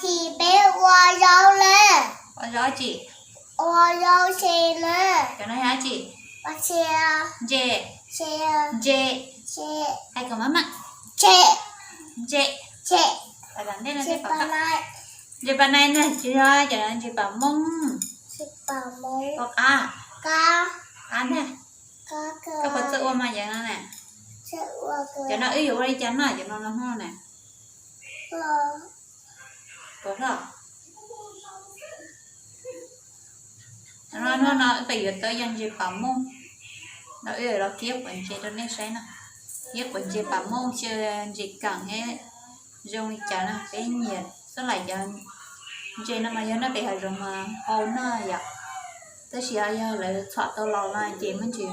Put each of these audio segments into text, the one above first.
Peb ua zaub na. Ua zaub tsi? Ua zaub se na. Cov no yog tsi? Ntses. Ntses. Hais kom maj maj. Ntses. Ntses pas nais na, tsis yog cov ntses pas moob. Ua qab. Qab ntag. Koj puas txawj ua mas yog no na. Cov no wb yuav ua li cas noj cov no los hmo na? Puas hlob? No no wb pem yuav tau yog ntses pas moob. No wb los kib quav ntses rau nej saib no. Kib quav ntses pas moob xyov ntses kam thiab zoo li cas no peb nyiam xab laim cov ntses no mas yog noj pem hav zoov mas hau noj yom. Tab sis yog lawv txhom tau los no ces muaj ntsis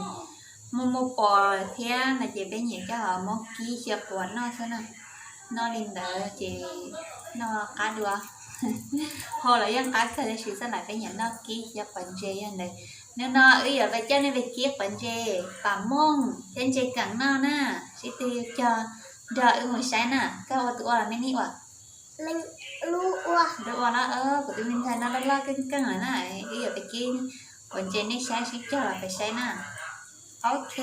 muaj muaj pos thiab no ces peb nyiam coj muab kib xyaw quav noj xwb na. Noj li ntawd ces noj qab dua. Hau los yeej qab kawg tab sis xab laim peb nyiam noj kib xyaw quav ntses yog ntawd. Hnub no wb yuav pab coj nej pem kib quav ntses pas moob thiab ntses kam noj na. Seb twg cog nrog wb mus saib na. Koj ua tus ua los me nib ua? Lub ua na, kuv tus me ntxhais no loj loj keej keej lawm na. Wb yuav pab kib quav ntses nej saib seb cog los peb saib na. Ok.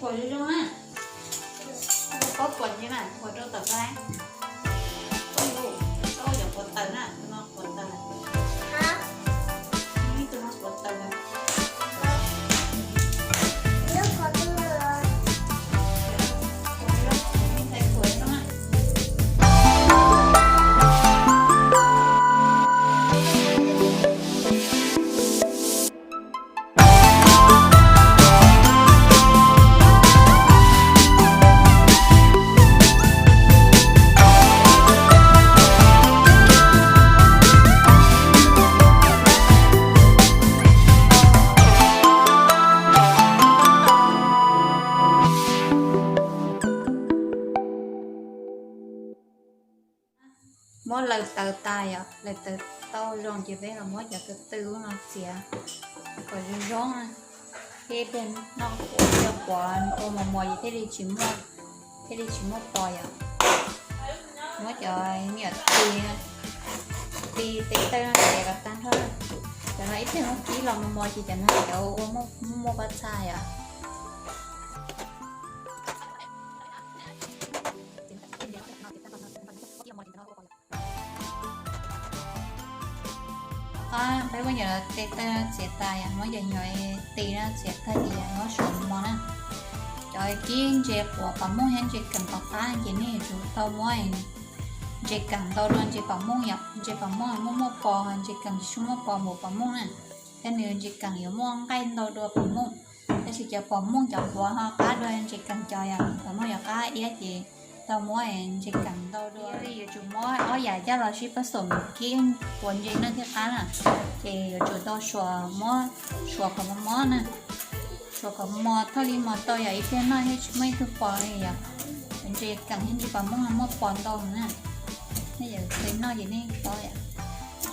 Quav zoo zoo na. Pob quav ntses mas quav rau tom qab. Koj ua cov quav taws na, tus no quav taws. Ib tug no quav taws. Muab laws taws tas yom, laws taws tau zoo ces peb los muab cov tw tw no txiav kom zoo zoo na. Thiab ib pliag noj quav, cov quav ua mos mos ces thiaj li tsis muaj, thiaj li tsis muaj pos yom. Muab cov nyuam ti, ti tes taw no txiav kom tag nrho. Cov no ib pliag muab kib los mos mos ces cov no cov ua muaj muaj pob txha yom. Qab peb muab cov tes taw txiav tas yom, muab cov nyuam ti no txiav tag ces muab suav mos mos na. Cov kib ntses quav pas mooj thiab ntses keem tom qab ces nej yuav tsum tau muab ntses keem ntau dua ntses pas mooj yom. Ntses pas mooj muaj muaj pos, ntses keem tsis muaj pos npaum pas mooj na. Thiab nws ntses keem yuav muaj nqaij ntau dua pas mooj. Tab sis cov pas mooj cov quav ho qab dua ntses keem cov yom, pas mooj yuav qab iab ces tau muab ntses keem ntau dua li. Yuav tsum muab ob yam coj los sib pab xoom kib quav ntses no thiaj qab na. Ces yuav tsum tau suav, muab suav kom mos mos na. Suav kom mos thauj li mos tau yom, ib pliag noj thiaj tsis muaj ib tug pos li yom. Ntses keem thiab ntses pas mooj no muaj pos ntau na. Nej yuav noj ces nej paub yom.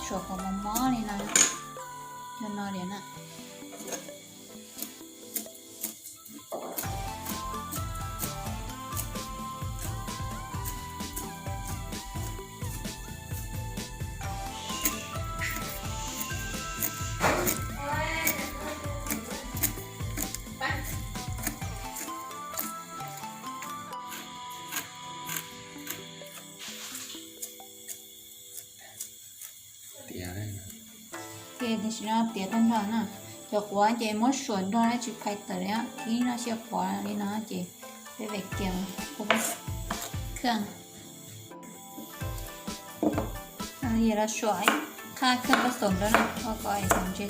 Suav kom mos mos li no, cov no li na. Ces tam sim no tiav tag nrho na. Cov quav ces muab suav nrog na, tsis phais tawm li, kib noj xyaw quav li no ces peb vev kiag ua kheej. Yog los suav qhaj kheej pab xoom rau na, ua kom es txaus ntse,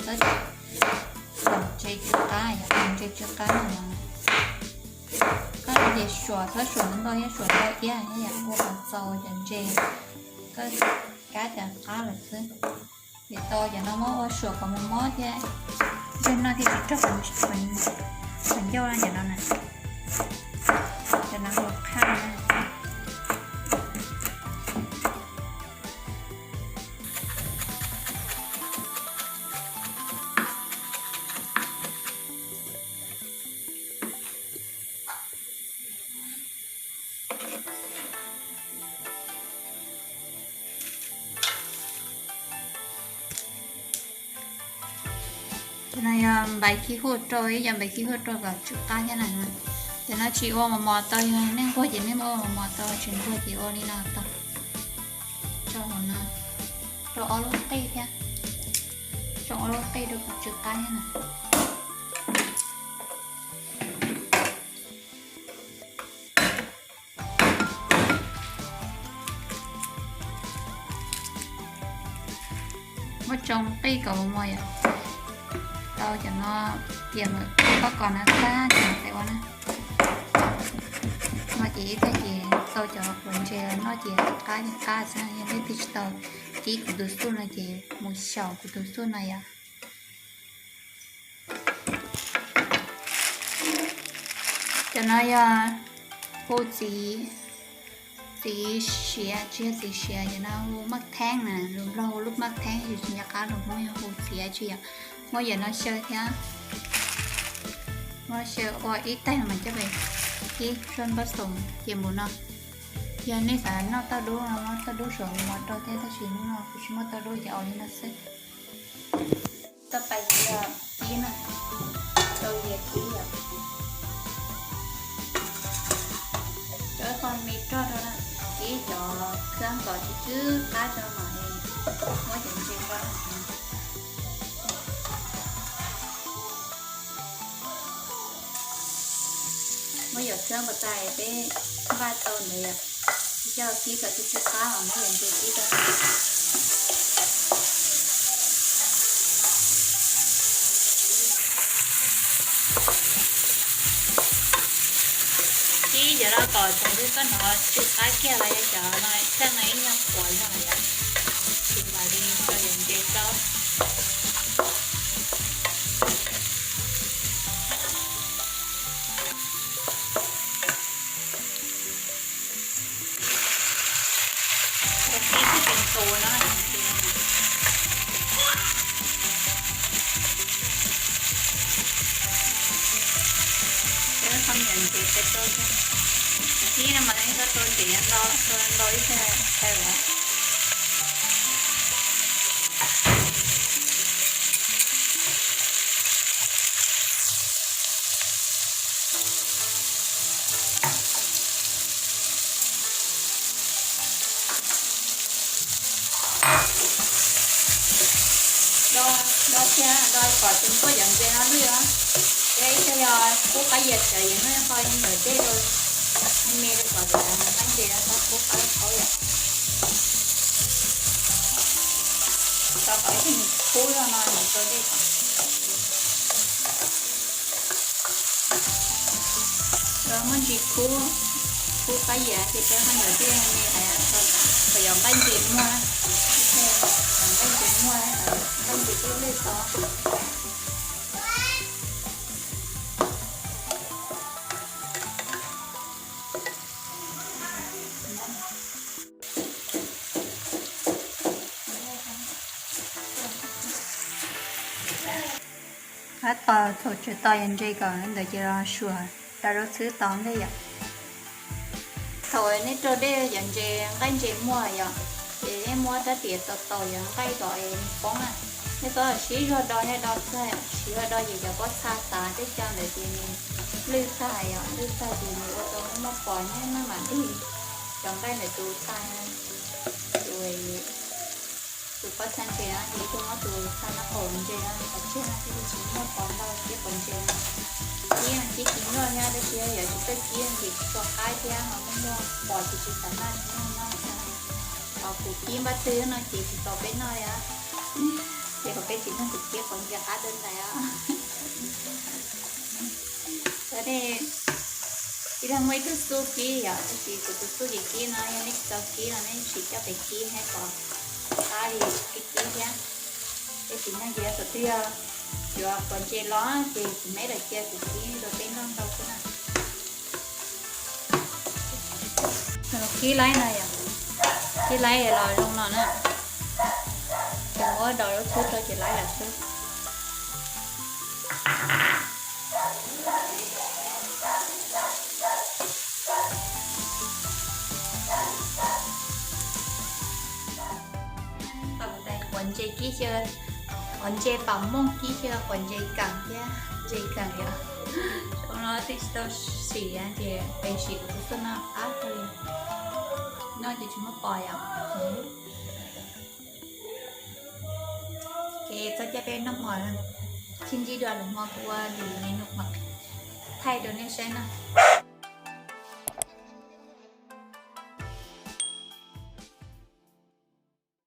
txaus ntse tsw qab, yog txaus ntse tsw qab no. Qab ces suav txhob suav ntau, yog suav ntau iab yam ua kom txaus cov ntses, koj kab cov qab lawm xwb. Vim tau cov no muab ua suav kom mos mos thiab, ntsej no thiaj tsis raug qhov ncauj no cov no na. Cov no ua qhaj na. No yog npais khib huaj rau, ib yam npais khib huaj rau kom tsw qab thiab na. Ces no tsis ua mos mos tau, yog nej nquag ces nej ua mos mos tau, tsis nquag ces ua li no tau. Tso hauv no, rau ob lub qij thiab, rau ob lub qij rau kom tsw qab thiab na. Muab tsoo qij kom mos mos yom. Tau cov no, cia pob kos no tag ces ua na. No ces ib tag ces tau cov hluas ntses no ces qab qab xwb, yog nej twb tsis tau kib kuv tus xuj no ces mus xyaum kuv tus xuj no yom. Cov no yog hu txiv, txiv siav, tsis yog txiv siav, cov no hu maj theeb na, lus Nplog hu lub maj theeb, yus tsis nco qab lus Hmoob yog hu txiv tsi yom. Muab yam no xyaw thiab, muab xyaw ua ib taig mas coj pes kib tsuag npab xoom ces mus no. Yog nej xav noj tauj dub no muab tauj dub saum mos rau thiab, tab sis hnub no kuv tsis muaj tauj dub ces ua li no xwb. Tauj pais kib na, tau yias kib yom. Cov qhov me roj rau na, kib cov khab kom tsw tsw qab rau mam muab cov ntses rau. Muab yam khab pas tas peb npaj tau ntawd yom. Coj kib kom tsw tsw qab los muab yam ntses kib rau. Kib cov no kom txog twg koj hnov tsw qab kiag los yog cov no txaj no ib nyuag qhuav zog yom, tsis mam li rau yam ntses rau. Ua kib tsis tau no, peb qhov me ntses peb rau thiab. Kib no mas nej koj rau ntses ntau ntau ib tag tag lawm. Do, do thiab do kom tsis nquag cov ntses no lwj os. Thiab ib tsam yog kub qab yias tsawv yus muab qhov ntawm dej rau, me me rau kom cov nqaij ntses no txhob kub qab lawj qab yom. Rau kom ib tug nws kub zog no nws rau dej kom. Rau muaj ntsis kub, kub qab yias ces rau qhov ntawm dej me me kom yog nqaij ntses muaj, nqaij ntses muaj, nqaij ntses dej lwj tau. Qab tos thaum tseem tos yam ntses kom ntawd ces los suam rau lub txhwb tos ntej yom. Thaum nej rau dej yam ntses nqaij ntses muaj yom, ces nej muab rab riam taus taus yam nqaij kom es nws poob na. Nej txhob sib zog do thiab, do txhaj, sib zog do ces cov pob txha tav tej co ntawd ces nws lwj tag yom, lwj tag ces nws ua rau nej muaj pos nyob maj mam dig cov nqaij ntawm tus txha, tus, tus pob txha ntses no ces ib tug muab tus txha no qaum ntses no, qhov tseg no thiaj li tsis muaj pos ntau thiab qaum ntses no. Kib no kib tsis nyuaj thiab, tab sis yog tsis txawj kib ces tsis tshua qab thiab ho muaj muaj pos ces tsis xav noj tsis muaj noj thiab. Ho kuv kib npab twg no ces tsis tau peb noj li os. Ces kom peb tsis noj tus kib qaum ntses qab dawb ntawd os. Ib leeg muaj ib tug xuj kib yom, tab sis kuv tus xuj ces kib no yog nej tsis tau kib no nej sim coj pem kib thiab kom qab li kib kib thiab. Peb tsis noj ces thaum twg yog yuav qaum ntses los ces kuv meb lawm cia kuv kib rau peb noj ntau xwb na. Kib laib no yom, kib laib los zoo no na. Ces muab do lub txhwb rau ces laib lawm xwb. Tau kuv tais quav ntses kib xyaw Qhov ntses pam mooj kib xyaw qhov ntses kaam thiab, ntses kaam yom. Xyoo no twb tsis tau sim ces peb sim kuv tus xub no qab kawg li. No ces tsis muaj pos yom. Ces txog caij peb noj hmo, sib ntsib dua lwm hmo kuv ua lwm menu mas thaij rau nej saib na.